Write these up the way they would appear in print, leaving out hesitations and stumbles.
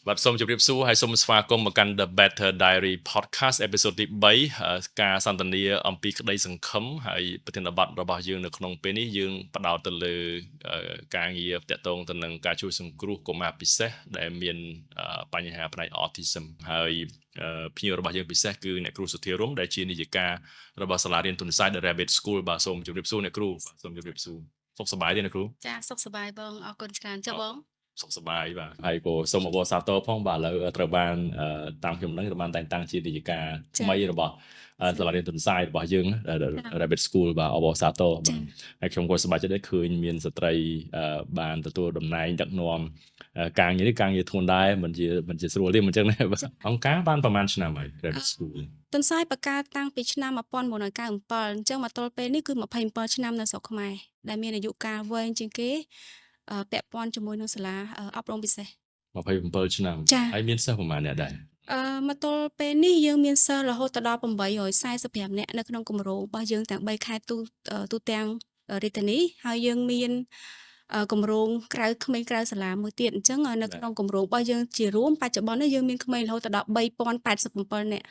បាទសូមជម្រាបសួរហើយសូមស្វាគមន៍មកកាន់ The Better Diary Podcast episode ទី3ការសន្ទនាអំពីក្តីសង្ឃឹមហើយប្រធានបទរបស់យើងនៅក្នុងពេលនេះយើងផ្ដោតទៅលើការងារតាក់ទងទៅនឹងការជួយសង្គ្រោះកុមារពិសេសដែលមានបញ្ហាផ្នែក autism ហើយភ្ញៀវរបស់យើងពិសេសគឺអ្នកគ្រូសុធារមដែលជានាយិការបស់សាលារៀនទុនសាយ The Rabbit School បាទសូមជម្រាបសួរអ្នកគ្រូបាទសូមជម្រាបសួរសុខសប្បាយទេអ្នកគ្រូ? ចាសុខសប្បាយបងអរគុណច្រើនចុះបង សុខសប្បាយបាទហើយក៏សូមអបអរសាទរផងបាទឥឡូវត្រូវបានតាមខ្ញុំដឹងត្រូវបានតែងតាំងជានាយិកាថ្មីរបស់សាលារៀនទុនសាយរបស់យើង Rabbit School បាទអបអរសាទរបាទហើយខ្ញុំក៏សប្បាយចិត្តដែរឃើញមានស្ត្រីបានទទួលតំណែងដឹកនាំការងារនេះការងារធ្ងន់ដែរមិនជាស្រួលទេមិនចឹងណាបាទអង្គការបានប្រហែលឆ្នាំហើយ Rabbit School? ទុនសាយបង្កើតតាំងពីឆ្នាំ1997អញ្ចឹងមកទល់ពេលនេះគឺ27ឆ្នាំនៅស្រុកខ្មែរដែលមានអាយុកាលវែងជាងគេពាក់ព័ន្ធជាមួយនឹងសាលាអប់រំពិសេស 27ឆ្នាំហើយមានសិស្សប្រហែលអ្នកដែរ? មកទល់ពេលនេះយើងមានសិស្សរហូតដល់845នាក់នៅក្នុងគម្រោងរបស់យើងទាំង3ខេត្តទូទូទាំងរាជធានីហើយយើងមានគម្រោងក្រៅក្មេងក្រៅសាលាមួយទៀតអញ្ចឹងនៅក្នុងគម្រោងរបស់យើងជារួមបច្ចុប្បន្ននេះយើងមានក្មេងរហូតដល់3087នាក់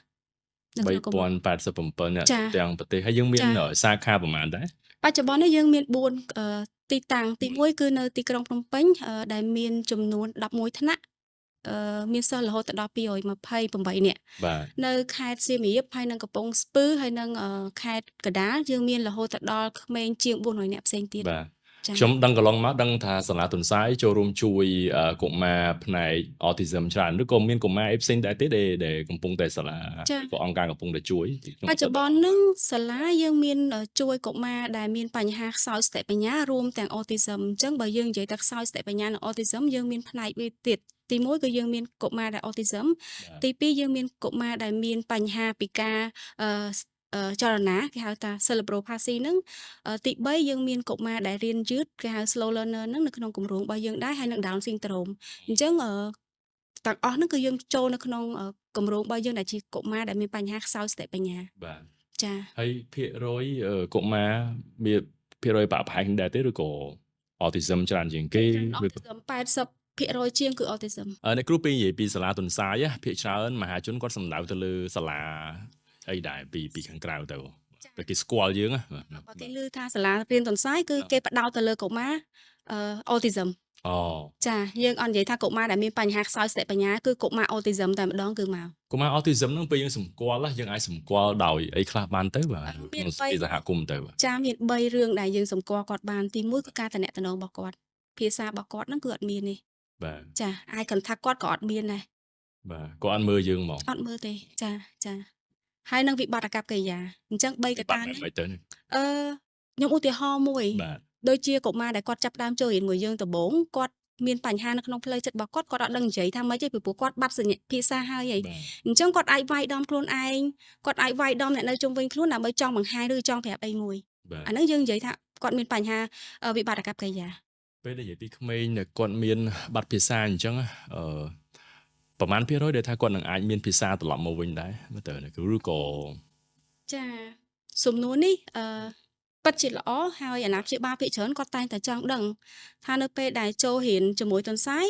3087នាក់ទាំងប្រទេសហើយយើងមានសាខាប្រហែលដែរ? បច្ចុប្បន្ននេះយើងមាន4ទីតាំងទី1គឺនៅទីក្រុងភ្នំពេញដែលមានចំនួន11ថ្នាក់មានសិស្សរហូតដល់228នាក់ បាទ នៅខេត្តសៀមរាបហើយនិងកំពង់ស្ពឺហើយនិងខេត្តកណ្ដាលយើងមានរហូតដល់ក្មេងជាង400នាក់ផ្សេងទៀត។ បាទខ្ញុំដឹងកន្លងមកដឹងថាសាលាទុនសាយចូលរួមជួយកុមារផ្នែក autism ច្រើនឬក៏មានកុមារអីផ្សេងដែរទេដែលកំពុងតែសាលាក៏អង្គការកំពុងតែជួយ? បច្ចុប្បន្ននឹងសាលាយើងមានជួយកុមារដែលមានបញ្ហាខ្សោយសតិបញ្ញារួមទាំង autism អញ្ចឹងបើយើងនិយាយថាខ្សោយសតិបញ្ញានិង autism យើងមានផ្នែកវាទៀតទី1គឺយើងមានកុមារដែល autism ទី2យើងមានកុមារដែលមានបញ្ហាពិការចលនាគេហៅថា cerebral palsy ហ្នឹងទី3យើងមានកុមារដែលរៀនយឺតគេហៅ slow learner ហ្នឹងនៅក្នុងគម្រោងរបស់យើងដែរហើយនិង Down syndrome អញ្ចឹងទាំងអស់ហ្នឹងគឺយើងចូលនៅក្នុងគម្រោងរបស់យើងដែលជាកុមារដែលមានបញ្ហាខ្សោយសតិបញ្ញា បាទ ចា ហើយភាគរយកុមារមានភាគរយប្រហែលដែរទេឬក៏ autism ច្រើនជាងគេ? Autism 80%ជាងគឺ autism។ អ្នកគ្រូពេលនិយាយពីសាលាទុនសាយភាគច្រើនមហាជនគាត់សំដៅទៅលើសាលាអីដែរពីខាងក្រៅទៅតែគេស្គាល់យើង បើគេឮថាសាលារៀនទុនសាយគឺគេផ្ដោតទៅលើកុមារ autism អូ ចាយើងអត់និយាយថាកុមារដែលមានបញ្ហាខ្សោយសតិបញ្ញាគឺកុមារ autism តែម្ដងគឺមក កុមារ autism ហ្នឹងពេលយើងសម្គាល់យើងអាចសម្គាល់ដោយអីខ្លះបានទៅបាទក្នុងសហគមន៍ទៅ? ចាមាន3រឿងដែលយើងសម្គាល់គាត់បានទី1គឺការតំណតំណងរបស់គាត់ភាសារបស់គាត់ហ្នឹងគឺអត់មានទេ បាទ ចា eye contact គាត់ក៏អត់មានដែរ បាទគាត់អត់មើលយើងហ្មង អត់មើលទេចាចាហើយនឹងវិបត្តិអាកប្បកិរិយាអញ្ចឹង3កត្តា នេះ អឺខ្ញុំឧទាហរណ៍មួយដូចជាកុមារដែលគាត់ចាប់ដើមចូលរៀនមួយយើងដំបូងគាត់មានបញ្ហានៅក្នុងផ្លូវចិត្តរបស់គាត់គាត់អត់ដឹងនិយាយថាម៉េចទេពីព្រោះគាត់បាត់សញ្ញាភាសាហើយហីអញ្ចឹងគាត់អាចវាយដំខ្លួនឯងគាត់អាចវាយដំអ្នកនៅជុំវិញខ្លួនដើម្បីចង់បង្ហាញឬចង់ប្រាប់អីមួយអាហ្នឹងយើងនិយាយថាគាត់មានបញ្ហាវិបត្តិអាកប្បកិរិយា ពេលដែលនិយាយពីក្មេងដែលគាត់មានបាត់ភាសាអញ្ចឹងអឺប្រហែលភាគរយដែលថាគាត់នឹងអាចមានភាសាត្រឡប់មកវិញដែរមើលទៅឬក៏ ចាសំណួរនេះអឺពិតជាល្អហើយអាណាព្យាបាលភាគច្រើនគាត់តែងតែចង់ដឹងថានៅពេលដែលចូលរៀនជាមួយទុនសាយ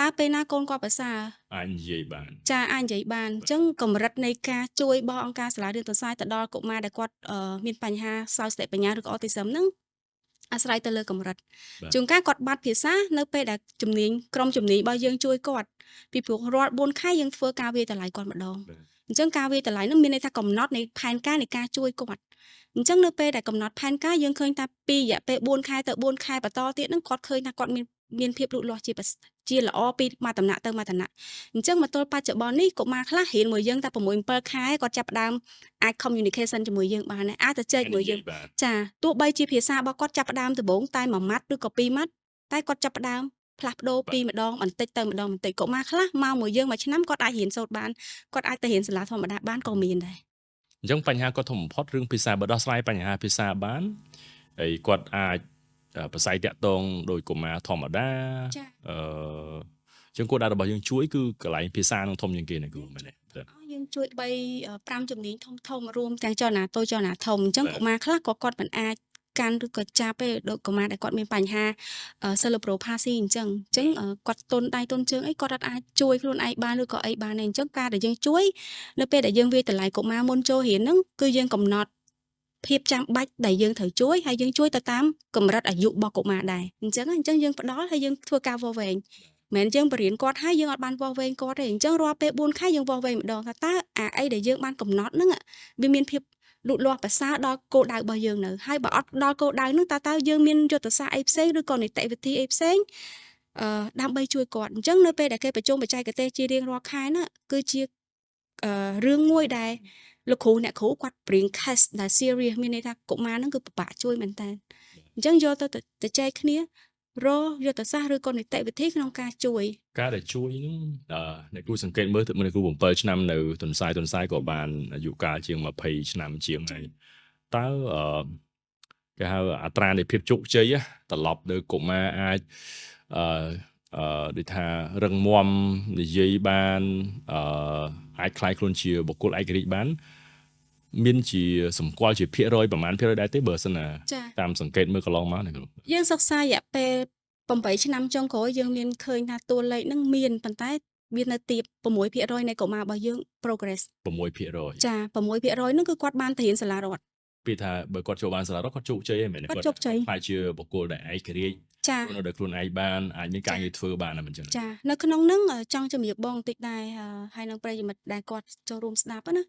តើពេលណាកូនគាត់ប្រសើរ អាចនិយាយបាន? ចាអាចនិយាយបានអញ្ចឹងកម្រិតនៃការជួយរបស់អង្គការសាលារៀនទុនសាយទៅដល់កុមារដែលគាត់មានបញ្ហាសោយសតិបញ្ញាឬក៏ autism ហ្នឹងអាស្រ័យទៅលើកម្រិតជួនកាលគាត់បាត់ភាសានៅពេលដែលជំនាញក្រុមជំនាញរបស់យើងជួយគាត់ពីព្រោះរាល់4ខែយើងធ្វើការវាយតម្លៃគាត់ម្ដងអញ្ចឹងការវាយតម្លៃនោះមានន័យថាកំណត់នៃផែនការនៃការជួយគាត់អញ្ចឹងនៅពេលដែលកំណត់ផែនការយើងឃើញថាពីរយៈពេល4ខែទៅ4ខែបន្តទៀតហ្នឹងគាត់ឃើញថាគាត់មានភាពលូតលាស់ជាល្អពីមួយតំណាក់ទៅមួយតំណាក់អញ្ចឹងមកទល់បច្ចុប្បន្ននេះកុមារខ្លះរៀនមួយយើងតែ6 7ខែគាត់ចាប់ផ្ដើមអាច communication ជាមួយយើងបានដែរអាចទៅចែកមួយយើងចាទោះបីជាភាសារបស់គាត់ចាប់ផ្ដើមដំបូងតែមួយម៉ាត់ឬក៏ពីរម៉ាត់តែគាត់ចាប់ផ្ដើមផ្លាស់ប្ដូរពីម្ដងបន្តិចទៅម្ដងបន្តិចកុមារខ្លះមកមួយយើងមួយឆ្នាំគាត់អាចរៀនសូត្របានគាត់អាចទៅរៀនសាលាធម្មតាបានក៏មានដែរ អញ្ចឹងបញ្ហាគាត់ធំបំផុតរឿងភាសាបើដោះស្រាយបញ្ហាភាសាបានហើយគាត់អាចប្រស័យតាក់ទងដោយកុមារធម្មតាអឺចឹងគោលដៅរបស់យើងជួយគឺកន្លែងភាសានឹងធំជាងគេនេះគឺមែនទេ? យើងជួយ3 5ជំនាញធំធំរួមទាំងចលនាតូចចលនាធំអញ្ចឹងកុមារខ្លះក៏គាត់មិនអាច កាន់ឬក៏ចាប់ទេដូចកុមារដែលគាត់មានបញ្ហា cerebral palsy អញ្ចឹងអញ្ចឹងគាត់ទន់ដៃទន់ជើងអីគាត់អត់អាចជួយខ្លួនឯងបានឬក៏អីបានទេអញ្ចឹងការដែលយើងជួយនៅពេលដែលយើងវាយតម្លៃកុមារមុនចូលរៀនហ្នឹងគឺយើងកំណត់ភាពចាំបាច់ដែលយើងត្រូវជួយហើយយើងជួយទៅតាមកម្រិតអាយុរបស់កុមារដែរអញ្ចឹងអញ្ចឹងយើងផ្ដល់ហើយយើងធ្វើការវាស់វែងមិនមែនយើងបរៀនគាត់ហើយយើងអត់បានវាស់វែងគាត់ទេអញ្ចឹងរាល់ពេល4ខែយើងវាស់វែងម្ដងថាតើអាអីដែលយើងបានកំណត់ហ្នឹងវាមានភាពលូតលាស់ប្រសើរដល់គោលដៅរបស់យើងនៅហើយបើអត់ដល់គោលដៅហ្នឹងតើតើយើងមានយុទ្ធសាស្ត្រអីផ្សេងឬក៏នីតិវិធីអីផ្សេងអឺដើម្បីជួយគាត់អញ្ចឹងនៅពេលដែលគេប្រជុំបច្ចេកទេសជារៀងរាល់ខែហ្នឹងគឺជាអឺរឿងមួយដែលលោកគ្រូអ្នកគ្រូគាត់ bring case ដែល serious មានន័យថាកុមារហ្នឹងគឺពិបាកជួយមែនតើអញ្ចឹងយកទៅទៅចែកគ្នារកយុទ្ធសាស្ត្រឬក៏នីតិវិធីក្នុងការជួយ ការដែលជួយហ្នឹងអឺអ្នកគ្រូសង្កេតមើលទៅអ្នកគ្រូ7ឆ្នាំនៅទន្សាយទន្សាយក៏បានអាយុកាលជាង20ឆ្នាំជាងហើយតើអឺគេហៅអត្រានៃភាពជោគជ័យត្រឡប់ទៅកុមារអាចអឺអឺដូចថារឹងមាំនិយាយបានអឺអាចក្លាយខ្លួនជាបុគ្គលឯករាជ្យបានមានជាសម្គាល់ជាភាគរយប្រហែលភាគរយដែរទេបើសិនណាតាមសង្កេតមើលកន្លងមកណាគ្រូ យើងសិក្សារយៈពេល8ឆ្នាំចុងក្រោយយើងមានឃើញថាតួលេខហ្នឹងមានប៉ុន្តែវានៅទាប6%នៃកុមាររបស់យើង progress 6% ចា6%ហ្នឹងគឺគាត់បានទៅរៀនសាលារដ្ឋ ពីថាបើគាត់ចូលបានសាលារដ្ឋគាត់ជោគជ័យហ្នឹងមែនទេ គាត់ជោគជ័យ ក្លាយជាបុគ្គលដែលឯករាជ្យ ចា នៅដោយខ្លួនឯងបានអាចមានការងារធ្វើបានណាមិនចឹង ចានៅក្នុងហ្នឹងចង់ជំរាបបងបន្តិចដែរហើយនឹងប្រិយមិត្តដែលគាត់ចូលរួមស្ដាប់ណា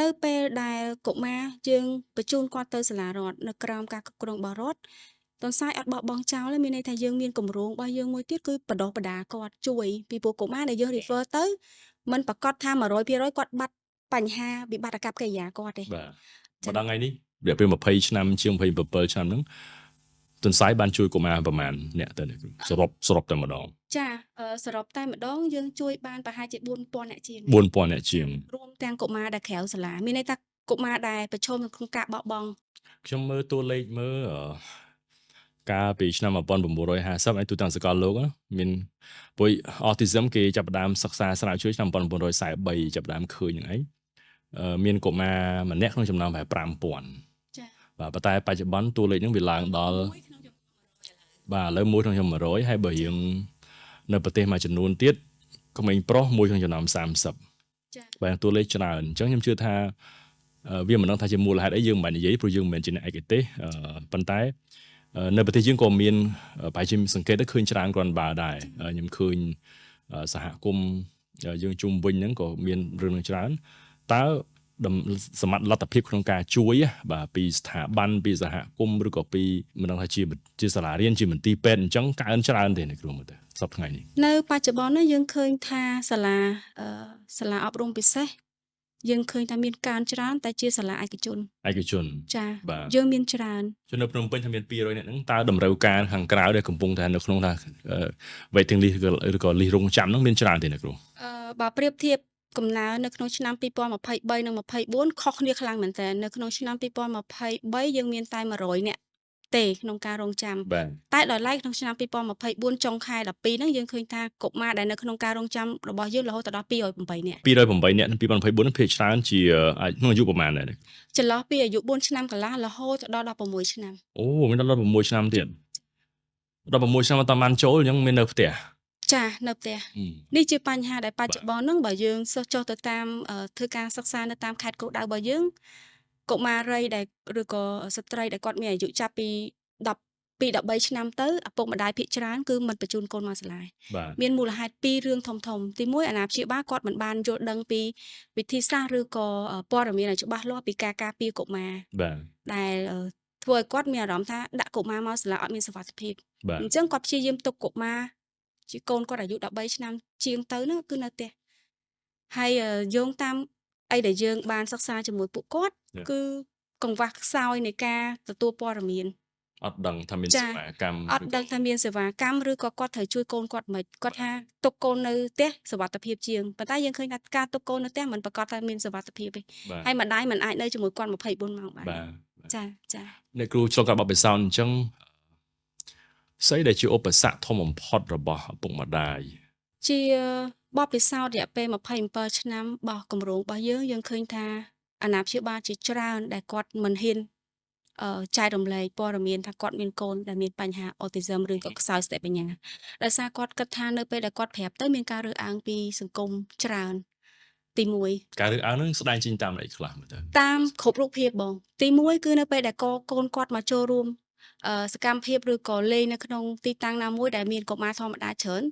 នៅពេលដែលកុមារយើងបញ្ជូនគាត់ទៅសាលារដ្ឋនៅក្រោមការគ្រប់គ្រងរបស់រដ្ឋទន្សាយអត់បោះបង់ចោលទេមានន័យថាយើងមានគម្រោងរបស់យើងមួយទៀតគឺបណ្ដុះបណ្ដាលគាត់ជួយពីព្រោះកុមារដែលយើង refer ទៅมันប្រកាសថា100%គាត់បាត់បញ្ហាវិបត្តិអាកប្បកិរិយាគាត់ទេ បាទមកដល់ថ្ងៃនេះរយៈពេល20ឆ្នាំជាង27ឆ្នាំហ្នឹងទន្សាយបានជួយកុមារប្រហែលអ្នកទៅនេះសរុបសរុបតែម្ដង ចាសរុបតែម្ដងយើងជួយបានប្រហែលជា4000អ្នកជាង 4000អ្នកជាង រួមទាំងកុមារដែលក្រៅសាលាមានន័យថាកុមារដែលប្រឈមនឹងក្នុងការបោះបង់ ខ្ញុំមើលតួលេខមើលកាលពីឆ្នាំ1950ឯទូទាំងសកលលោកមានពួក autism គេចាប់ផ្ដើមសិក្សាស្រាវជ្រាវឆ្នាំ1943ចាប់ផ្ដើមឃើញហ្នឹងឯងមានកុមារម្នាក់ក្នុងចំណោមប្រហែល5000 ចា បាទប៉ុន្តែបច្ចុប្បន្នតួលេខហ្នឹងវាឡើងដល់បាទឥឡូវមួយក្នុងចំណោម100ហើយបើរៀងនៅប្រទេសមួយចំនួនទៀតក្មេងប្រុសមួយក្នុងចំណោម30 ចា បាទតួលេខច្រើនអញ្ចឹងខ្ញុំជឿថាវាមិនដឹងថាជាមូលហេតុអីយើងមិនបាច់និយាយព្រោះយើងមិនមែនជាអ្នកឯកទេសប៉ុន្តែនៅប្រទេសយើងក៏មានប្រហែលជាសង្កេតទៅឃើញច្រើនគ្រាន់បើដែរខ្ញុំឃើញសហគមន៍យើងជុំវិញហ្នឹងក៏មានរឿងនឹងច្រើនតើសមត្ថលទ្ធភាពក្នុងការជួយបាទពីស្ថាប័នពីសហគមន៍ឬក៏ពីមិនដឹងថាជាជាសាលារៀនជាមន្ទីរពេទ្យអញ្ចឹងកើនច្រើនទេអ្នកគ្រូមើលទៅសប្តាហ៍ថ្ងៃនេះ នៅបច្ចុប្បន្ននេះយើងឃើញថាសាលាសាលាអប់រំពិសេសយើងឃើញថាមានកើនច្រើនតែជាសាលាឯកជន ឯកជន ចា បាទ យើងមានច្រើន ជននៅភ្នំពេញថាមាន200នាក់ហ្នឹងតើតម្រូវការខាងក្រៅដែលកំពុងតែនៅក្នុងថា waiting list ឬក៏ list រងចាំហ្នឹងមានច្រើនទេអ្នកគ្រូ អឺបើប្រៀបធៀបកំណើននៅក្នុងឆ្នាំ2023និង24ខុសគ្នាខ្លាំងមែនតើនៅក្នុងឆ្នាំ2023យើងមានតែ100នាក់ទេក្នុងការរងចាំ បាទ តែដោយឡែកក្នុងឆ្នាំ2024ចុងខែ12ហ្នឹងយើងឃើញថាកុមារដែលនៅក្នុងការរងចាំរបស់យើងរហូតដល់208នាក់ 208នាក់2024ហ្នឹងភាគច្រើនជាអាចក្នុងអាយុប្រហែលដែរ ចន្លោះពីអាយុ4ឆ្នាំកន្លះរហូតដល់16ឆ្នាំ អូមានដល់16ឆ្នាំទៀត16ឆ្នាំអត់បានចូលអញ្ចឹងមាននៅផ្ទះ ចានៅផ្ទះនេះជាបញ្ហាដែលបច្ចុប្បន្នហ្នឹងបើយើងសិស្សចុះទៅតាមធ្វើការសិក្សានៅតាមខេត្តគោលដៅរបស់យើងកុមារីដែលឬក៏ស្ត្រីដែលគាត់មានអាយុចាប់ពី10ពី13ឆ្នាំទៅឪពុកម្ដាយភាគច្រើនគឺមិនបញ្ជូនកូនមកសាលាមានមូលហេតុពីររឿងធំធំទី1អាណាព្យាបាលគាត់មិនបានយល់ដឹងពីវិធីសាស្ត្រឬក៏ព័ត៌មានឲ្យច្បាស់លាស់ពីការការពារកុមារ បាទ ដែលធ្វើឲ្យគាត់មានអារម្មណ៍ថាដាក់កុមារមកសាលាអត់មានសុវត្ថិភាពអញ្ចឹងគាត់ព្យាយាមទុកកុមារជាកូនគាត់អាយុ13ឆ្នាំជាងទៅហ្នឹងគឺនៅផ្ទះហើយយោងតាមអីដែលយើងបានសិក្សាជាមួយពួកគាត់គឺកង្វះខ្សោយនៃការទទួលព័ត៌មាន អត់ដឹងថាមានសេវាកម្ម អត់ដឹងថាមានសេវាកម្មឬក៏គាត់ត្រូវជួយកូនគាត់មិនគាត់ថាទុកកូននៅផ្ទះសុវត្ថិភាពជាងប៉ុន្តែយើងឃើញថាការទុកកូននៅផ្ទះមិនប្រាកដថាមានសុវត្ថិភាពទេហើយម្ដាយមិនអាចនៅជាមួយគាត់24ម៉ោងបាន បាទ ចាចា អ្នកគ្រូឆ្លងកាត់បទពិសោធន៍អញ្ចឹងស្អីដែលជាឧបសគ្គធំបំផុតរបស់ឪពុកម្ដាយ ជាបទពិសោធន៍រយៈពេល27ឆ្នាំរបស់គម្រោងរបស់យើងយើងឃើញថាអាណាព្យាបាលជាច្រើនដែលគាត់មិនហ៊ាន ចែករំលែកព័ត៌មានថាគាត់មានកូនដែលមានបញ្ហា autism ឬក៏ខ្សោយសតិបញ្ញាដោយសារគាត់គិតថានៅពេលដែលគាត់ប្រាប់ទៅមានការរើសអើងពីសង្គមច្រើនទី1 ការរើសអើងហ្នឹងស្ដែងចេញតាមអីខ្លះមើលទៅ តាមគ្រប់រូបភាពបងទី1គឺនៅពេលដែលកូនគាត់មកចូលរួមសកម្មភាពឬក៏លេងនៅក្នុងទីតាំងណាមួយដែលមានកុមារធម្មតាច្រើន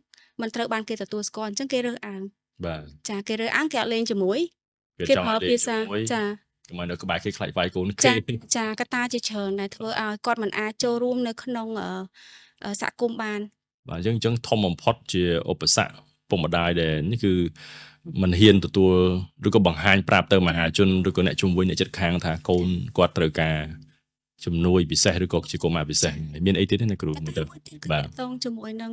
មិនត្រូវបានគេទទួលស្គាល់អញ្ចឹងគេរើសអើង បាទ ចាគេរើសអើងគេអត់លេងជាមួយគេប្រើភាសាចា កុំឲ្យនៅក្បែរគេខ្លាចវាយកូនគេ ចាកត្តាជាច្រើនដែលធ្វើឲ្យគាត់មិនអាចចូលរួមនៅក្នុងសហគមន៍បាន បាទអញ្ចឹងធំបំផុតជាឧបសគ្គពុកម្ដាយដែលនេះគឺមិនហ៊ានទទួលឬក៏បង្ហាញប្រាប់ទៅមហាជនឬក៏អ្នកជំនួយអ្នកជិតខាងថាកូនគាត់ត្រូវការជំនួយពិសេសឬក៏ជាកុមារពិសេសមានអីទៀតទេអ្នកគ្រូមើលទៅ បាទតងជាមួយនឹង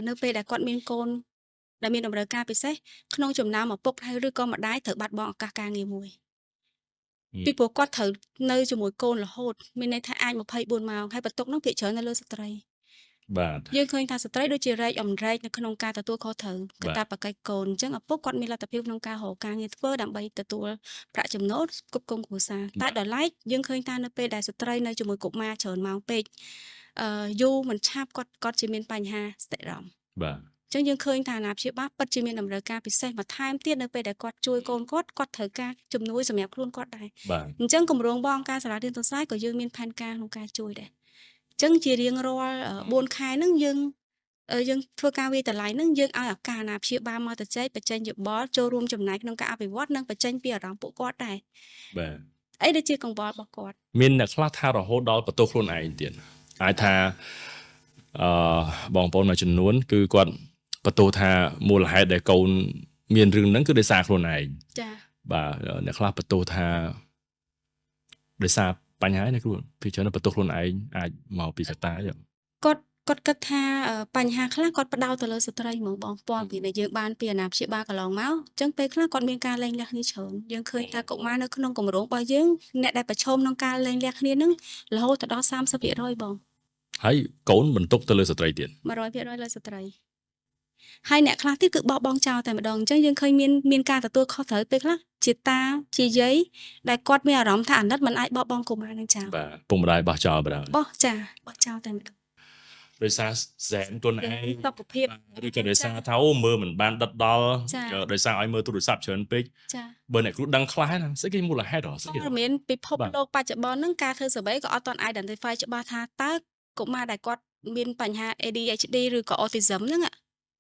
នៅពេលដែលគាត់មានកូនដែលមានតម្រូវការពិសេសក្នុងចំណោមឪពុកហើយឬក៏ម្ដាយត្រូវបាត់បង់ឱកាសការងារមួយពីព្រោះគាត់ត្រូវនៅជាមួយកូនរហូតមានន័យថាអាច24ម៉ោងហើយបន្ទុកនោះភាគច្រើននៅលើស្ត្រី បាទ យើងឃើញថាស្ត្រីដូចជារែកអំរែកនៅក្នុងការទទួលខុសត្រូវកាតព្វកិច្ចកូនអញ្ចឹងឪពុកគាត់មានលទ្ធភាពក្នុងការរកការងារធ្វើដើម្បីទទួលប្រាក់ចំណូលគ្រប់គ្រងគ្រួសារតែដោយឡែកយើងឃើញថានៅពេលដែលស្ត្រីនៅជាមួយកុមារច្រើនម៉ោងពេកយូរមិនឆាប់គាត់ជាមានបញ្ហាសតិអារម្មណ៍ បាទ អញ្ចឹងយើងឃើញថាអាណាព្យាបាលពិតជាមានតម្រូវការពិសេសបន្ថែមទៀតនៅពេលដែលគាត់ជួយកូនគាត់គាត់ត្រូវការជំនួយសម្រាប់ខ្លួនគាត់ដែរ បាទ អញ្ចឹងគម្រោងបងការសាលារៀនទន្សាយក៏យើងមានផែនការក្នុងការជួយដែរអញ្ចឹងជារៀងរាល់4ខែហ្នឹងយើងធ្វើការវាយតម្លៃហ្នឹងយើងឲ្យឱកាសអាណាព្យាបាលមកទៅចែកបញ្ចេញយោបល់ចូលរួមចំណែកក្នុងការអភិវឌ្ឍនិងបញ្ចេញពីអារម្មណ៍ពួកគាត់ដែរ បាទ អីដែលជាកង្វល់របស់គាត់ មានអ្នកខ្លះថារហូតដល់បន្ទោសខ្លួនឯងទៀតអាចថាបងប្អូនមួយចំនួនគឺគាត់បន្ទោសថាមូលហេតុដែលកូនមានរឿងហ្នឹងគឺដោយសារខ្លួនឯង ចា បាទអ្នកខ្លះបន្ទោសថាដោយសារបញ្ហានេះគ្រូពីច្រើនបន្ទោសខ្លួនឯងអាចមកពីកត្តាអី គាត់គិតថាបញ្ហាខ្លះគាត់ផ្ដោតទៅលើស្ត្រីហ្មងបងព័ន្ធពីដែលយើងបានពីអាណាព្យាបាលកន្លងមកអញ្ចឹងពេលខ្លះគាត់មានការលែងលះគ្នាច្រើនយើងឃើញថាកុមារនៅក្នុងគម្រោងរបស់យើងអ្នកដែលប្រឈមក្នុងការលែងលះគ្នានឹងរហូតទៅដល់30%បង ហើយកូនបន្ទុកទៅលើស្ត្រីទៀត 100%លើស្ត្រីហើយអ្នកខ្លះទៀតគឺបោះបង់ចោលតែម្ដងអញ្ចឹងយើងឃើញមានការទទួលខុសត្រូវពេលខ្លះជាតាជាយាយដែលគាត់មានអារម្មណ៍ថាអាណិតមិនអាចបោះបង់កុមារនឹងចោល បាទពុកម្ដាយបោះចោលបាទ បោះចាបោះចោលតែម្ដង ដោយសារសែនខ្លួនឯង សុខភាព ឬក៏ដោយសារថាអូមើលមិនបានដិតដល់ដោយសារឲ្យមើលទូរស័ព្ទច្រើនពេក ចា បើអ្នកគ្រូដឹងខ្លះណាស្អីគេមូលហេតុហ៎ស្អីគេ ព័ត៌មានពិភពលោកបច្ចុប្បន្នហ្នឹងការធ្វើ survey ក៏អត់ទាន់ identify ច្បាស់ថាតើកុមារដែលគាត់មានបញ្ហា ADHD ឬក៏ autism ហ្នឹង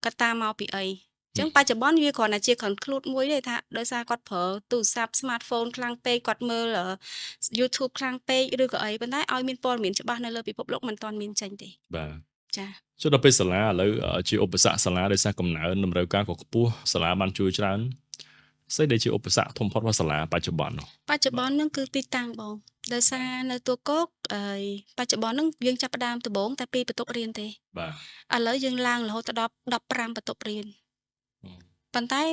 កត្តាមកពីអីអញ្ចឹងបច្ចុប្បន្នវាគ្រាន់តែជា conclude មួយទេថាដោយសារគាត់ប្រើទូរស័ព្ទ smartphone ខ្លាំងពេកគាត់មើល YouTube ខ្លាំងពេកឬក៏អីប៉ុន្តែឲ្យមានព័ត៌មានច្បាស់នៅលើពិភពលោកមិនទាន់មានចេញទេ បាទ ចា ចុះដល់ពេលសាលាឥឡូវជាឧបសគ្គសាលាដោយសារកំណើនតម្រូវការក៏ខ្ពស់សាលាបានជួយច្រើនស្អីដែលជាឧបសគ្គធំផុតរបស់សាលាបច្ចុប្បន្ននោះ បច្ចុប្បន្នហ្នឹងគឺទីតាំងបងដោយសារនៅទួលគោកបច្ចុប្បន្នហ្នឹងយើងចាប់ផ្ដើមដំបូងតែ2បន្ទប់រៀនទេ បាទ ឥឡូវយើងឡើងរហូតដល់15បន្ទប់រៀនប៉ុន្តែ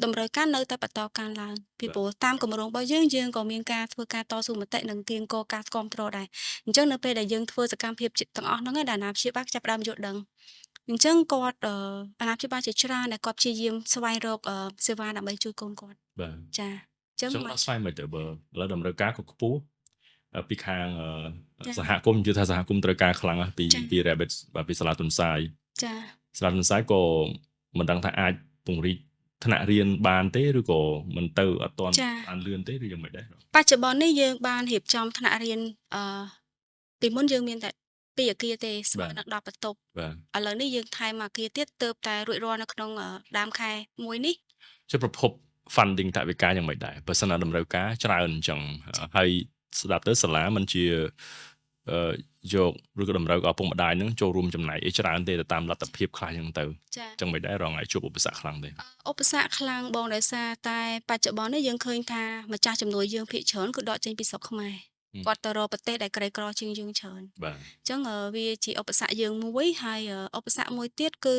តម្រូវការនៅតែបន្តកើនឡើងពីព្រោះតាមគម្រោងរបស់យើងយើងក៏មានការធ្វើការតស៊ូមតិនិងគៀងគរការគាំទ្រដែរអញ្ចឹងនៅពេលដែលយើងធ្វើសកម្មភាពទាំងអស់ហ្នឹងដែលអាណាព្យាបាលចាប់ផ្ដើមយល់ដឹងអញ្ចឹងគាត់អាណាព្យាបាលជាច្រើនដែលគាត់ព្យាយាមស្វែងរកសេវាដើម្បីជួយកូនគាត់ បាទ ចាអញ្ចឹង ដោះស្រាយមិនទៅបើឥឡូវតម្រូវការក៏ខ្ពស់ពីខាងសហគមន៍ជឿថាសហគមន៍ត្រូវការខ្លាំងពី Rabbit បាទពីសាលាទុនសាយ ចា សាលាទុនសាយក៏មិនដឹងថាអាចពង្រីកថ្នាក់រៀនបានទេឬក៏មិនទៅអត់ទាន់បានលឿនទេឬយ៉ាងម៉េចដែរប ច្ចុប្បន្ននេះយើងបានរៀបចំថ្នាក់រៀនពីមុនយើងមានតែ2អគារទេស្មើនឹង10បន្ទប់ បាទ ឥឡូវនេះយើងថែមមួយអគារទៀតទើបតែរួចរាល់នៅក្នុងដើមខែមួយនេះ ចុះប្រភព funding ថវិកាយ៉ាងម៉េចដែរបើសិនណាតម្រូវការច្រើនអញ្ចឹងហើយស្ដាប់ទៅសាលាមិនជាយកឬក៏តម្រូវឲ្យឪពុកម្ដាយនឹងចូលរួមចំណែកអីច្រើនទេទៅតាមលទ្ធភាពខ្លះអញ្ចឹងទៅ ចា អញ្ចឹងមិនដែររងឲ្យជួបឧបសគ្គខ្លាំងទេ ឧបសគ្គខ្លាំងបងដោយសារតែបច្ចុប្បន្ននេះយើងឃើញថាម្ចាស់ជំនួយយើងភាគច្រើនគឺដកចេញពីស្រុកខ្មែរគាត់ទៅរកប្រទេសដែលក្រីក្រជាងយើងច្រើន បាទ អញ្ចឹងវាជាឧបសគ្គយើងមួយហើយឧបសគ្គមួយទៀតគឺ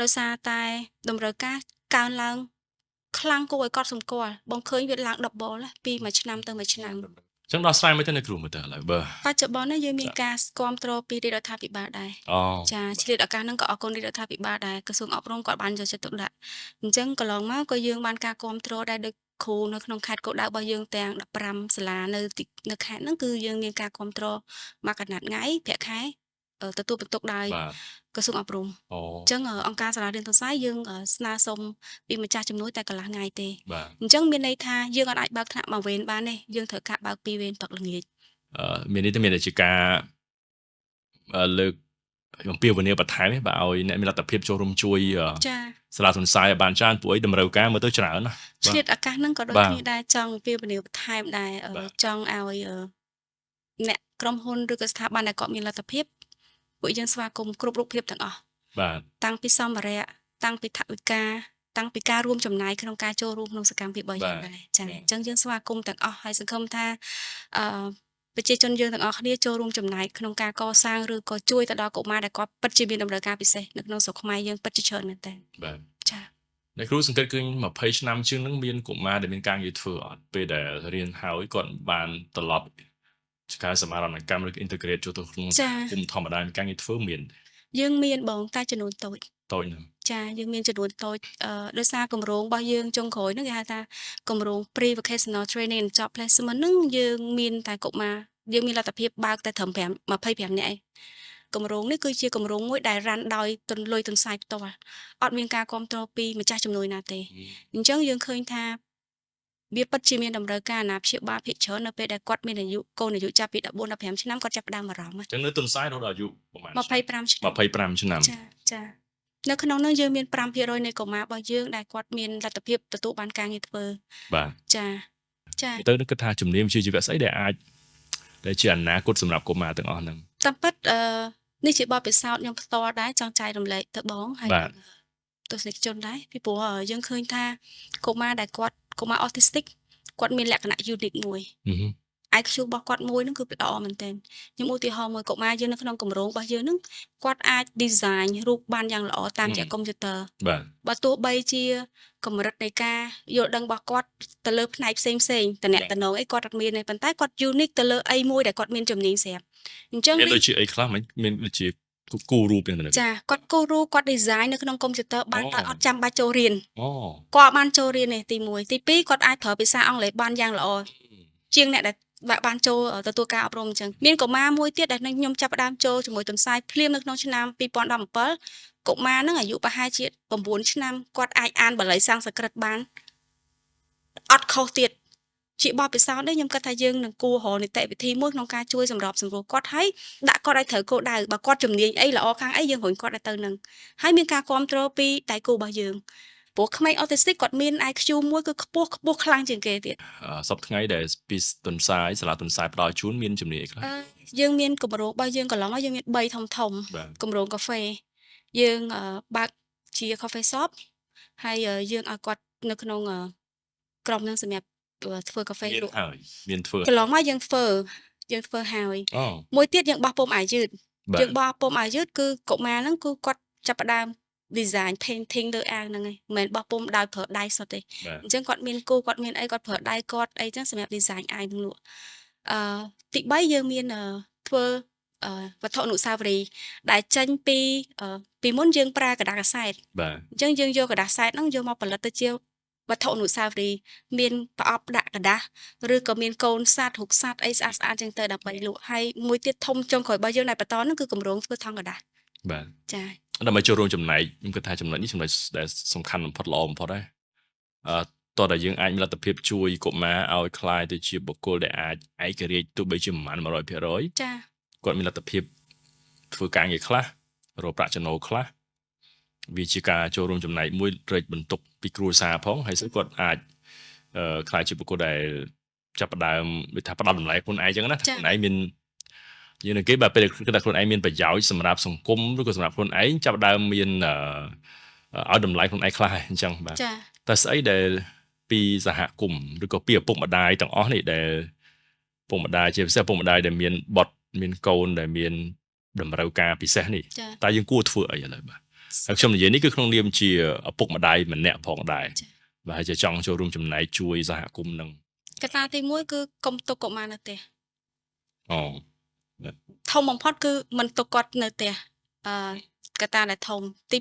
ដោយសារតែតម្រូវការកើនឡើងខ្លាំងគួរឲ្យកត់សម្គាល់បងឃើញវាឡើង double ពីមួយឆ្នាំទៅមួយឆ្នាំ ចឹងដោះស្រាយមិនទៅនៅគ្រូមើលទៅឥឡូវបើ បច្ចុប្បន្ននេះយើងមានការគាំទ្រពីរាជរដ្ឋាភិបាលដែរចាឆ្លៀតឱកាសហ្នឹងក៏អរគុណរាជរដ្ឋាភិបាលដែរក្រសួងអប់រំគាត់បានយកចិត្តទុកដាក់អញ្ចឹងកន្លងមកក៏យើងបានការគាំទ្រដែរដូច គ្រូនៅក្នុងខេត្តគោលដៅរបស់យើងទាំង15សាលានៅខេត្តហ្នឹងគឺយើងមានការគ្រប់គ្រងមួយកណាត់ថ្ងៃប្រាក់ខែទទួលបន្ទុកដោយក្រសួងអប់រំ អូ អញ្ចឹងអង្គការសាលារៀនទន្សាយយើងស្នើសុំពីម្ចាស់ជំនួយតែកន្លះថ្ងៃទេ បាទ អញ្ចឹងមានន័យថាយើងអត់អាចបើកថ្នាក់មួយវេនបានទេយើងត្រូវការបើកពីរវេនព្រឹកល្ងាច មាននេះទៅមានតែជាការលើកអំពាវនាវបន្ថែមទេបាទឲ្យអ្នកមានលទ្ធភាពចូលរួមជួយ ចា សាលាទន្សាយឲ្យបានច្រើនព្រោះអីតម្រូវការមើលទៅច្រើនណាស់ ឆ្លៀតឱកាសហ្នឹងក៏ដូច បាទ គ្នាដែរចង់អំពាវនាវបន្ថែមដែរ បាទ ចង់ឲ្យអ្នកក្រុមហ៊ុនឬក៏ស្ថាប័នដែលគាត់មានលទ្ធភាពពួកយើងស្វាគមន៍គ្រប់រូបភាពទាំងអស់ បាទ តាំងពីសម្ភារៈតាំងពីថវិកាតាំងពីការរួមចំណាយក្នុងការចូលរួមក្នុងសកម្មភាពរបស់យើងដែរចាអញ្ចឹងយើងស្វាគមន៍ទាំងអស់ហើយសង្ឃឹមថាអឺប្រជាជនយើងទាំងអស់គ្នាចូលរួមចំណែកក្នុងការកសាងឬក៏ជួយទៅដល់កុមារដែលគាត់ពិតជាមានតម្រូវការពិសេសនៅក្នុងស្រុកខ្មែរយើងពិតជាច្រើនមែនទែន បាទ ចា អ្នកគ្រូសង្កេតឃើញ20ឆ្នាំជាងហ្នឹងមានកុមារដែលមានការងារធ្វើអត់ពេលដែលរៀនហើយគាត់បានត្រឡប់ការសមាហរណកម្មឬ integrate ចូលទៅក្នុង ចា គុំធម្មតាមានការងារធ្វើមានទេ យើងមានបងតែចំនួនតូច តូចណាស់ ចាយើងមានចំនួនតូចដោយសារគម្រោងរបស់យើងចុងក្រោយហ្នឹងគេហៅថាគម្រោង Pre Vocational Training and Job Placement ហ្នឹងយើងមានតែកុមារយើងមានលទ្ធភាពបើកតែត្រឹម5 25នាក់ឯងគម្រោងនេះគឺជាគម្រោងមួយដែល run ដោយទុនលុយទុនសាយផ្ទាល់អត់មានការគ្រប់គ្រងពីម្ចាស់ជំនួយណាទេអញ្ចឹងយើងឃើញថាវាពិតជាមានតម្រូវការអាណាព្យាបាលភាគច្រើននៅពេលដែលគាត់មានអាយុកូនអាយុចាប់ពី14 15ឆ្នាំគាត់ចាប់ផ្ដើមបារម្ភ អញ្ចឹងនៅទុនសាយរហូតដល់អាយុប្រហែល 25ឆ្នាំ 25ឆ្នាំ ចាចានៅក្នុងនោះយើងមាន5%នៃកុមាររបស់យើងដែលគាត់មានលទ្ធភាពទទួលបានការងារធ្វើ បាទ ចាចា ទៅនឹងគិតថាជំនាញវិជ្ជាជីវៈស្អីដែលអាចដែលជាអនាគតសម្រាប់កុមារទាំងអស់ហ្នឹង តាមពិតនេះជាបទពិសោធន៍ខ្ញុំផ្ទាល់ដែរចង់ចែករំលែកទៅបងហើយ បាទ ទស្សនិកជនដែរពីព្រោះយើងឃើញថាកុមារដែលគាត់កុមារ autistic គាត់មានលក្ខណៈ unique មួយ ហឹម IQ របស់គាត់មួយហ្នឹងគឺល្អមែនទែនខ្ញុំឧទាហរណ៍មួយកុមារយើងនៅក្នុងគម្រោងរបស់យើងហ្នឹងគាត់អាច design រូបបានយ៉ាងល្អតាមរយៈកុំព្យូទ័រ បាទ បើទោះបីជាកម្រិតនៃការយល់ដឹងរបស់គាត់ទៅលើផ្នែកផ្សេងផ្សេងតំណតំណងអីគាត់អត់មានទេប៉ុន្តែគាត់ unique ទៅលើអីមួយដែលគាត់មានជំនាញស្រាប់អញ្ចឹង មានដូចជាអីខ្លះមិញមានដូចជាគូររូបយ៉ាងទៅ ចាគាត់គូររូបគាត់ design នៅក្នុងកុំព្យូទ័របាន អូ ដោយអត់ចាំបាច់ចូលរៀន អូ គាត់បានចូលរៀននេះទី1ទី2គាត់អាចប្រើភាសាអង់គ្លេសបានយ៉ាងល្អជាងអ្នកដែលបានចូលទទួលការអប់រំអញ្ចឹងមានកុមារមួយទៀតដែលនឹងខ្ញុំចាប់ផ្ដើមចូលជាមួយទន្សាយភ្លាមនៅក្នុងឆ្នាំ2017កុមារហ្នឹងអាយុប្រហែលជា9ឆ្នាំគាត់អាចអានបាលីសំស្ក្រឹតបានអត់ខុសទៀតជាបទពិសោធន៍នេះខ្ញុំគិតថាយើងនឹងគួររកនីតិវិធីមួយក្នុងការជួយសម្របសម្រួលគាត់ហើយដាក់គាត់ឲ្យត្រូវគោលដៅបើគាត់ជំនាញអីល្អខាងអីយើងរុញគាត់ឲ្យទៅនឹងហើយមានការគ្រប់គ្រងពីដៃគូរបស់យើងព្រោះក្មេង autistic គាត់មាន IQ មួយគឺខ្ពស់ខ្ពស់ខ្លាំងជាងគេទៀត សប្តាហ៍ថ្ងៃដែលពីទុនសាយសាលាទុនសាយផ្ដល់ជូនមានជំនាញអីខ្លះ យើងមានគម្រោងរបស់យើងកន្លងមកយើងមាន3ធំធំ បាទ គម្រោងកាហ្វេយើងបើកជា coffee shop ហើយយើងឲ្យគាត់នៅក្នុងក្រុមហ្នឹងសម្រាប់ធ្វើកាហ្វេ មាន លក់ ហើយមានធ្វើ កន្លងមកយើងធ្វើហើយ អូ មួយទៀតយើងបោះពុំអាវយឺត បាទ យើងបោះពុំអាវយឺតគឺកុមារហ្នឹងគឺគាត់ចាប់ផ្ដើម design painting លើអាវហ្នឹងឯងមិនមែនបោះពុំដោយប្រើដៃសុទ្ធទេ បាទ អញ្ចឹងគាត់មានគូគាត់មានអីគាត់ប្រើដៃគាត់អីចឹងសម្រាប់ design អាវហ្នឹងលក់ទី3យើងមានធ្វើវត្ថុអនុស្សាវរីយ៍ដែលចេញពីពីមុនយើងប្រើក្រដាសកាសែត បាទ អញ្ចឹងយើងយកក្រដាសសែតហ្នឹងយកមកផលិតទៅជាវត្ថុអនុស្សាវរីយ៍មានប្រអប់ដាក់ក្រដាសឬក៏មានកូនសត្វរូបសត្វអីស្អាតស្អាតចឹងទៅដើម្បីលក់ហើយមួយទៀតធំចុងក្រោយរបស់យើងដែលបន្តហ្នឹងគឺគម្រោងធ្វើថង់ក្រដាស បាទ ចា ដើម្បីចូលរួមចំណែកខ្ញុំគិតថាចំណុចនេះចំណុចដែលសំខាន់បំផុតល្អបំផុតដែរតោះតែយើងអាចមានលទ្ធភាពជួយកុមារឲ្យក្លាយទៅជាបុគ្គលដែលអាចឯករាជ្យទោះបីជាមិនបាន100% ចា គាត់មានលទ្ធភាពធ្វើការងារខ្លះរកប្រាក់ចំណូលខ្លះវាជាការចូលរួមចំណែកមួយរែកបន្ទុកពីគ្រួសារផងហើយស្អីគាត់អាចក្លាយជាបុគ្គលដែលចាប់ផ្ដើមដូចថាផ្ដល់តម្លៃខ្លួនឯងចឹងណាថាខ្លួនឯងមានយើងនឹងគេបាទពេលគិតថាខ្លួនឯងមានប្រយោជន៍សម្រាប់សង្គមឬក៏សម្រាប់ខ្លួនឯងចាប់ផ្ដើមមានឲ្យតម្លៃខ្លួនឯងខ្លះហើយអញ្ចឹងបាទ ចា តែស្អីដែលពីសហគមន៍ឬក៏ពីឪពុកម្ដាយទាំងអស់នេះដែលឪពុកម្ដាយជាពិសេសឪពុកម្ដាយដែលមានបុត្រមានកូនដែលមានតម្រូវការពិសេសនេះ ចា តើយើងគួរធ្វើអីឥឡូវបាទហើយខ្ញុំនិយាយនេះគឺក្នុងនាមជាឪពុកម្ដាយម្នាក់ផងដែរ ចា បាទហើយជាចង់ចូលរួមចំណែកជួយសហគមន៍នឹង កត្តាទី1គឺកុំទុកកុមារនៅផ្ទះ អូ ធំបំផុតគឺមិនទុកគាត់នៅផ្ទះកត្តាដែលធំទី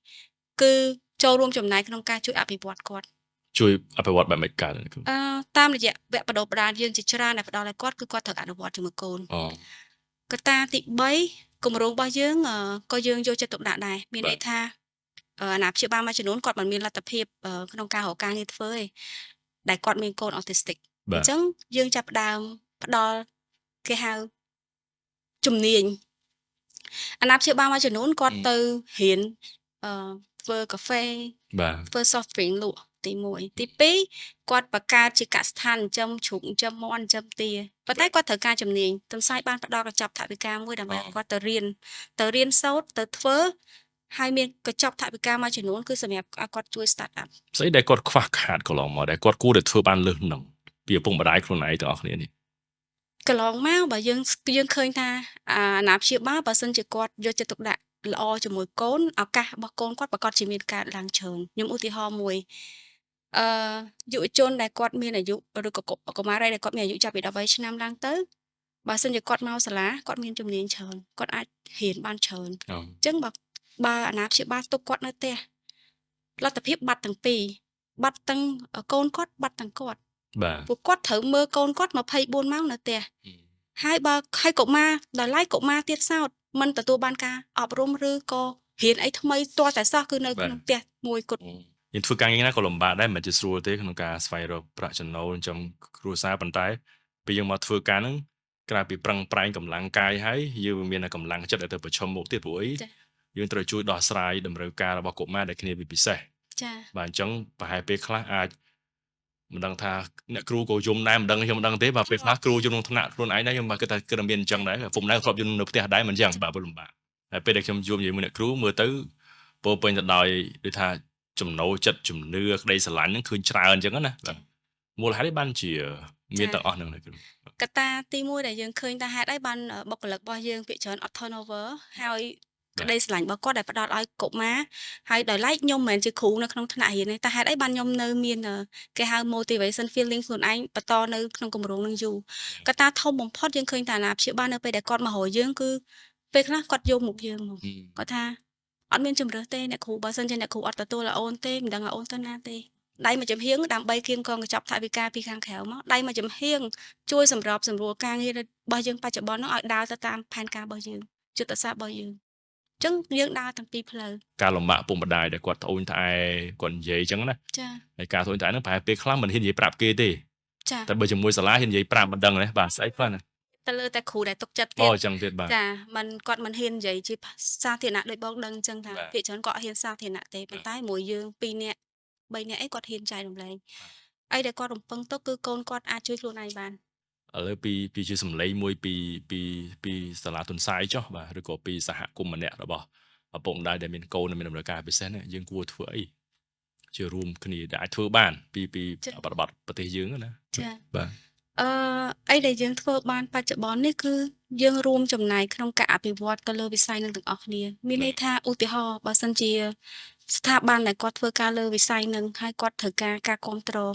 2គឺចូលរួមចំណែកក្នុងការជួយអភិវឌ្ឍគាត់ ជួយអភិវឌ្ឍបែបម៉េចកើតគ្រូ តាមរយៈវគ្គបណ្ដុះបណ្ដាលយើងជាច្រើនដែលផ្ដល់ឲ្យគាត់គឺគាត់ត្រូវអនុវត្តជាមួយកូន អូ កត្តាទី3គម្រោងរបស់យើងក៏យើងយកចិត្តទុកដាក់ដែរមានន័យថាអាណាព្យាបាលមួយចំនួនគាត់មិនមានលទ្ធភាពក្នុងការរកការងារធ្វើទេដែលគាត់មានកូន autistic អញ្ចឹងយើងចាប់ផ្ដើមផ្ដល់គេហៅជំនាញអាណាព្យាបាលមួយចំនួនគាត់ទៅរៀនធ្វើកាហ្វេ បាទ ធ្វើ soft drink លក់ទី1ទី2គាត់បង្កើតជាកសិដ្ឋានចិញ្ចឹមជ្រូកចិញ្ចឹមមាន់ចិញ្ចឹមទាប៉ុន្តែគាត់ត្រូវការជំនាញទន្សាយបានផ្ដល់កញ្ចប់ថវិកាមួយដើម្បីឲ្យគាត់ទៅរៀនសូត្រទៅធ្វើហើយមានកញ្ចប់ថវិកាមួយចំនួនគឺសម្រាប់ឲ្យគាត់ជួយ start up ស្អីដែលគាត់ខ្វះខាតកន្លងមកដែលគាត់គួរតែធ្វើបានលើសនឹងពីឪពុកម្ដាយខ្លួនឯងទាំងអស់គ្នានេះ កន្លងមកបើយើងឃើញថាអាណាព្យាបាលបើសិនជាគាត់យកចិត្តទុកដាក់ល្អជាមួយកូនឱកាសរបស់កូនគាត់ប្រាកដជាមានការឡើងច្រើនខ្ញុំឧទាហរណ៍មួយយុវជនដែលគាត់មានអាយុឬក៏កុមារីដែលគាត់មានអាយុចាប់ពី13ឆ្នាំឡើងទៅបើសិនជាគាត់មកសាលាគាត់មានជំនាញច្រើនគាត់អាចរៀនបានច្រើន អូ អញ្ចឹងបើអាណាព្យាបាលទុកគាត់នៅផ្ទះលទ្ធភាពបាត់ទាំងពីរបាត់ទាំងកូនគាត់បាត់ទាំងគាត់ បាទ ពួកគាត់ត្រូវមើលកូនគាត់24ម៉ោងនៅផ្ទះហើយបើហើយកុមារដល់ឡែកកុមារទៀតសោតមិនទទួលបានការអប់រំឬក៏រៀនអីថ្មីទាល់តែសោះគឺនៅក្នុងផ្ទះមួយគត់ យើងធ្វើការងារណាក៏លំបាកដែរមិនជាស្រួលទេក្នុងការស្វែងរកប្រាក់ចំណូលចិញ្ចឹមគ្រួសារប៉ុន្តែពេលយើងមកធ្វើការហ្នឹងក្រៅពីប្រឹងប្រែងកម្លាំងកាយហើយយើងមានតែកម្លាំងចិត្តដែលទៅប្រឈមមុខទៀតព្រោះអី ចា៎ យើងត្រូវជួយដោះស្រាយតម្រូវការរបស់កុមារដែលគ្នាវាពិសេស ចា បាទអញ្ចឹងប្រហែលពេលខ្លះអាចមិនដឹងថាអ្នកគ្រូក៏យំដែរមិនដឹងខ្ញុំមិនដឹងទេបាទពេលខ្លះគ្រូយំក្នុងថ្នាក់ខ្លួនឯងដែរខ្ញុំបាទគិតថាគិតតែមានអញ្ចឹងដែរពុំដែរធ្លាប់យំនៅផ្ទះដែរមិនអញ្ចឹងបាទព្រោះលំបាកហើយពេលដែលខ្ញុំជួបជាមួយអ្នកគ្រូមើលទៅពោរពេញទៅដោយដូចថាចំណូលចិត្តជំនឿក្តីស្រឡាញ់ហ្នឹងឃើញច្រើនអញ្ចឹងណាបាទមូលហេតុអីបានជាមានទាំងអស់ហ្នឹងអ្នកគ្រូ កត្តាទី1ដែលយើងឃើញថាហេតុអីបានបុគ្គលិករបស់យើងភាគច្រើនអត់ turnover ហើយក្តីស្រឡាញ់របស់គាត់ដែលផ្ដល់ឲ្យកុមារហើយដោយឡែកខ្ញុំមិនមែនជាគ្រូនៅក្នុងថ្នាក់រៀនទេតែហេតុអីបានខ្ញុំនៅមានគេហៅ motivation feeling ខ្លួនឯងបន្តនៅក្នុងគម្រោងនឹងយូរកត្តាធំបំផុតយើងឃើញថាអាណាព្យាបាលនៅពេលដែលគាត់មករកយើងគឺពេលខ្លះគាត់យកមុខយើងមកគាត់ថាអត់មានជម្រើសទេអ្នកគ្រូបើសិនជាអ្នកគ្រូអត់ទទួលឲ្យអូនទេមិនដឹងឲ្យអូនទៅណាទេដៃមួយចំហៀងដើម្បីគៀងកងកញ្ចប់ថវិកាពីខាងក្រៅមកដៃមួយចំហៀងជួយសម្របសម្រួលការងាររបស់យើងបច្ចុប្បន្ននោះឲ្យដើរទៅតាមផែនការរបស់យើងយុទ្ធសាស្ត្ររបស់យើងអញ្ចឹងយើងដើរទាំងពីរផ្លូវ ការលំបាកពុកម្ដាយដែលគាត់ត្អូញត្អែគាត់និយាយអញ្ចឹងណា ចា ហើយការត្អូញត្អែហ្នឹងប្រហែលពេលខ្លះមិនហ៊ាននិយាយប្រាប់គេទេ ចា តែបើជាមួយសាលាហ៊ាននិយាយប្រាប់មិនដឹងណាបាទស្អីខ្លះណា ទៅលើតែគ្រូដែលទុកចិត្ត អូ ទៀត អញ្ចឹងទៀតបាទ ចាមិនគាត់មិនហ៊ាននិយាយជាសាធារណៈដូចបងដឹងអញ្ចឹងថា បាទ ភាគច្រើនគាត់អត់ហ៊ានសាធារណៈទេប៉ុន្តែមួយយើង2នាក់3នាក់អីគាត់ហ៊ានចែករំលែកអីដែលគាត់រំពឹងទុកគឺកូនគាត់អាចជួយខ្លួនឯងបាន ឥឡូវពីជាសម្លេងមួយពីពីពីសាលាទុនសាយចុះបាទឬក៏ពីសហគមន៍ម្នាក់របស់ឪពុកម្ដាយដែលមានកូនដែលមានតម្រូវការពិសេសនេះយើងគួរធ្វើអីជារួមគ្នាដែលអាចធ្វើបានពី ចា៎ បរិបទប្រទេសយើងណា ចា បាទ អឺអីដែលយើងធ្វើបានបច្ចុប្បន្ននេះគឺយើងរួមចំណែកក្នុងការអភិវឌ្ឍទៅលើវិស័យនឹងទាំងអស់គ្នាមានន័យថាឧទាហរណ៍បើសិនជាស្ថាប័នដែលគាត់ធ្វើការលើវិស័យនឹងហើយគាត់ត្រូវការការគ្រប់គ្រង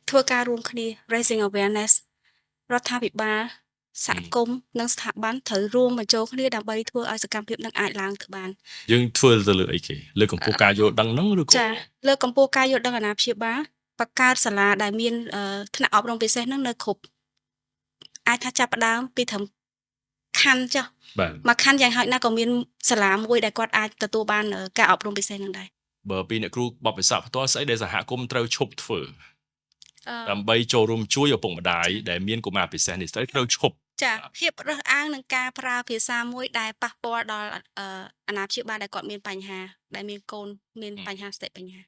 ធ្វើការរួមគ្នា raising awareness រដ្ឋាភិបាលសហគមន៍និងស្ថាប័នត្រូវរួមបញ្ចូលគ្នាដើម្បីធ្វើឲ្យសកម្មភាពនឹងអាចឡើងទៅបាន យើងធ្វើទៅលើអីគេលើកម្ពស់ការយល់ដឹងហ្នឹងឬក៏ ចាលើកកម្ពស់ការយល់ដឹងអាណាព្យាបាលបង្កើតសាលាដែលមានថ្នាក់អប់រំពិសេសហ្នឹងនៅគ្រប់អាចថាចាប់ផ្ដើមពីត្រឹមខណ្ឌចុះ បាទ មួយខណ្ឌយ៉ាងហោចណាស់ក៏មានសាលាមួយដែលគាត់អាចទទួលបានការអប់រំពិសេសហ្នឹងដែរ បើពីអ្នកគ្រូបទពិសោធន៍ផ្ទាល់ស្អីដែលសហគមន៍ត្រូវឈប់ធ្វើ អឺ ដើម្បីចូលរួមជួយឪពុកម្ដាយដែលមានកុមារពិសេសនេះស្អីត្រូវឈប់ ចាភាពរើសអើងនឹងការប្រើភាសាមួយដែលប៉ះពាល់ដល់អាណាព្យាបាលដែលគាត់មានបញ្ហាដែលមានកូនមានបញ្ហាសតិបញ្ញា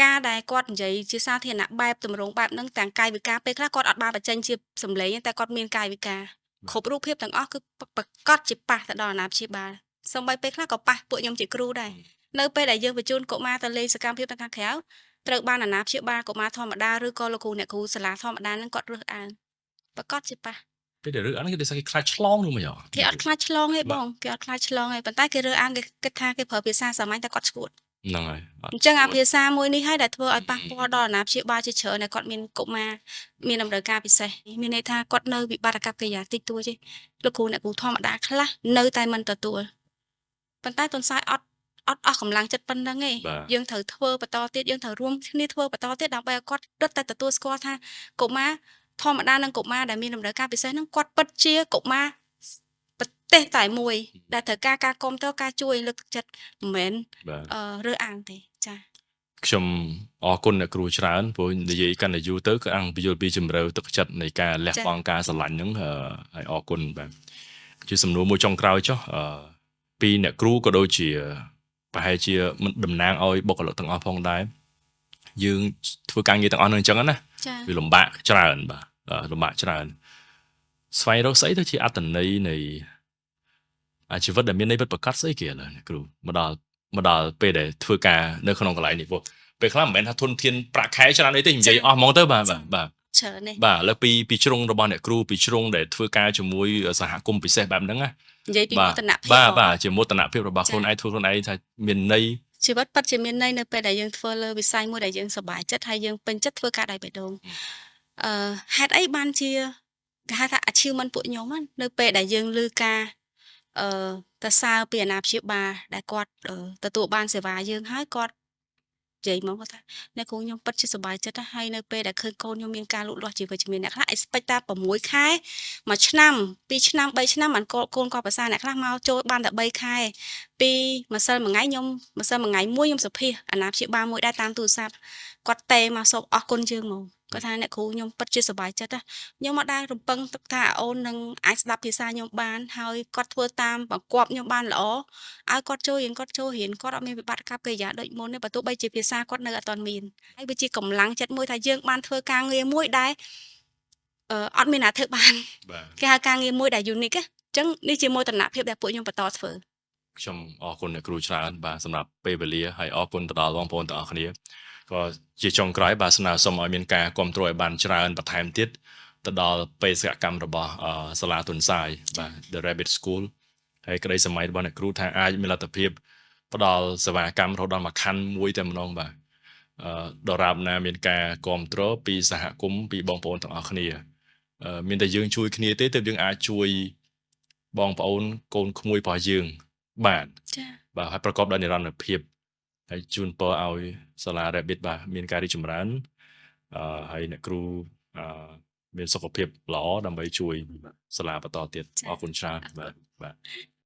ការដែលគាត់និយាយជាសាធារណៈបែបទម្រង់បែបហ្នឹងទាំងកាយវិការពេលខ្លះគាត់អត់បានបញ្ចេញជាសម្លេងទេតែគាត់មានកាយវិការគ្រប់រូបភាពទាំងអស់គឺប្រកាសជាប៉ះទៅដល់អាណាព្យាបាលសូម្បីពេលខ្លះក៏ប៉ះពួកខ្ញុំជាគ្រូដែរនៅពេលដែលយើងបញ្ជូនកុមារទៅលេងសកម្មភាពនៅខាងក្រៅត្រូវបានអាណាព្យាបាលកុមារធម្មតាឬក៏លោកគ្រូអ្នកគ្រូសាលាធម្មតាហ្នឹងគាត់រើសអើងប្រកាសជាប៉ះ ពេលដែលរឿងអាហ្នឹងគេដូចថាគេខ្លាចឆ្លងនោះមក គេអត់ខ្លាចឆ្លងទេបងគេអត់ខ្លាចឆ្លងទេប៉ុន្តែគេរើសអើងគេគិតថាគេប្រើភាសាសាមញ្ញតែគាត់ឆ្កួត ហ្នឹងហើយអត់ អញ្ចឹងអាភាសាមួយនេះហើយដែលធ្វើឲ្យប៉ះពាល់ដល់អាណាព្យាបាលជាច្រើនដែលគាត់មានកុមារមានតម្រូវការពិសេសមានន័យថាគាត់នៅវិបត្តិអាកប្បកិរិយាតិចតួចទេលោកគ្រូអ្នកគ្រូធម្មតាខ្លះនៅតែមិនទទួលប៉ុន្តែទុនសាយអត់ អត់អស់កម្លាំងចិត្តប៉ុណ្្នឹងទេយើងត្រូវធ្វើបន្តទៀតយើងត្រូវរួមគ្នាធ្វើបន្តទៀតដើម្បីឲ្យគាត់រឹតតែទទួលស្គាល់ថាកុមារធម្មតានិងកុមារដែលមានតម្រូវការពិសេសហ្នឹងគាត់ពិតជាកុមារប្រទេសតែមួយដែលត្រូវការការគាំទ្រការជួយលើកទឹកចិត្តមិនមែនរើសអើងទេចា៎ ខ្ញុំអរគុណអ្នកគ្រូច្រើនព្រោះនិយាយកាន់តែយូរទៅក៏អង្គពយល់ពីជំរឿទឹកចិត្តនៃការលះបង់ការស្រឡាញ់ហ្នឹងហើយអរគុណបាទជាសំណួរមួយចុងក្រោយចុះពីអ្នកគ្រូក៏ដូចជាប្រហែលជាមិនតំណាងឲ្យបុគ្គលិកទាំងអស់ផងដែរយើងធ្វើការងារទាំងអស់ហ្នឹងអញ្ចឹងណាវាលំបាកច្រើនបាទលំបាកច្រើនស្វែងរកស្អីទៅជាអត្ថន័យនៃអាជីវិតដែលមានន័យពិតប្រាកដស្អីគេឥឡូវអ្នកគ្រូមកដល់ពេលដែលធ្វើការនៅក្នុងកន្លែងនេះព្រោះពេលខ្លះមិនមែនថាធនធានប្រាក់ខែច្រើនអីទេនិយាយអស់ហ្មងទៅបាទបាទ ច្រើនទេ បាទឥឡូវពីជ្រុងរបស់អ្នកគ្រូពីជ្រុងដែលធ្វើការជាមួយសហគមន៍ពិសេសបែបហ្នឹងណា និយាយពីមោទនភាព បាទបាទជាមោទនភាពរបស់ខ្លួនឯងធ្វើខ្លួនឯងថាមានន័យ ជីវិតពិតជាមានន័យនៅពេលដែលយើងធ្វើលើវិស័យមួយដែលយើងសប្បាយចិត្តហើយយើងពេញចិត្តធ្វើការដោយបេះដូងអឺហេតុអីបានជាគេហៅថា achievement ពួកខ្ញុំនៅពេលដែលយើងឮការអឺតសើពីអាណាព្យាបាលដែលគាត់ទទួលបានសេវាយើងហើយគាត់និយាយមកគាត់ថាអ្នកគ្រូខ្ញុំពិតជាសប្បាយចិត្តហើយនៅពេលដែលឃើញកូនខ្ញុំមានការលូតលាស់ជាវិជ្ជមានអ្នកខ្លះ expect តា6ខែ1ឆ្នាំ2ឆ្នាំ3ឆ្នាំបានកូនគាត់ប្រសើរអ្នកខ្លះមកចូលបានតែ3ខែពីម្សិលមួយថ្ងៃខ្ញុំម្សិលមួយថ្ងៃមួយខ្ញុំសុភាអាណាព្យាបាលមួយដែរតាមទូរស័ព្ទគាត់តេមកសូមអរគុណយើងមកគាត់ថាអ្នកគ្រូខ្ញុំពិតជាសប្បាយចិត្តណាខ្ញុំមកដែររំពឹងទឹកថាអូននឹងអាចស្ដាប់ភាសាខ្ញុំបានហើយគាត់ធ្វើតាមបង្គាប់ខ្ញុំបានល្អឲ្យគាត់ចូលរៀនគាត់ចូលរៀនគាត់អត់មានវិបត្តិកប្បកិរិយាដូចមុនទេបើទោះបីជាភាសាគាត់នៅអត់ទាន់មានហើយវាជាកម្លាំងចិត្តមួយថាយើងបានធ្វើការងារមួយដែលអត់មានអ្នកធ្វើបានគេហៅការងារមួយដែល unique អញ្ចឹងនេះជាមោទនភាពដែលពួកខ្ញុំបន្តធ្វើ ខ្ញុំអរគុណអ្នកគ្រូច្រើនបាទសម្រាប់ពេលវេលាហើយអរគុណទៅដល់បងប្អូនទាំងអស់គ្នាក៏ជាចុងក្រោយបាទស្នើសុំឲ្យមានការគ្រប់គ្រងឲ្យបានច្រើនបន្ថែមទៀតទៅដល់បេសកកម្មរបស់សាលាទុនសាយបាទ The Rabbit School ហើយក្តីសម័យរបស់អ្នកគ្រូថាអាចមានលទ្ធភាពផ្ដល់សេវាកម្មរហូតដល់មួយខណ្ឌមួយតែម្ដងបាទអឺដរាបណាមានការគ្រប់គ្រងពីសហគមន៍ពីបងប្អូនទាំងអស់គ្នាមានតែយើងជួយគ្នាទេទើបយើងអាចជួយបងប្អូនកូនក្មួយរបស់យើងបាន ចា៎ បាទហើយប្រកបដោយនិរន្តរភាពហើយជូនពរឲ្យសាលា Rabbit បាទមានការរីកចម្រើនអឺហើយអ្នកគ្រូអឺមានសុខភាពល្អដើម្បីជួយសាលាបន្តទៀតអរគុណច្រើនបាទបាទ។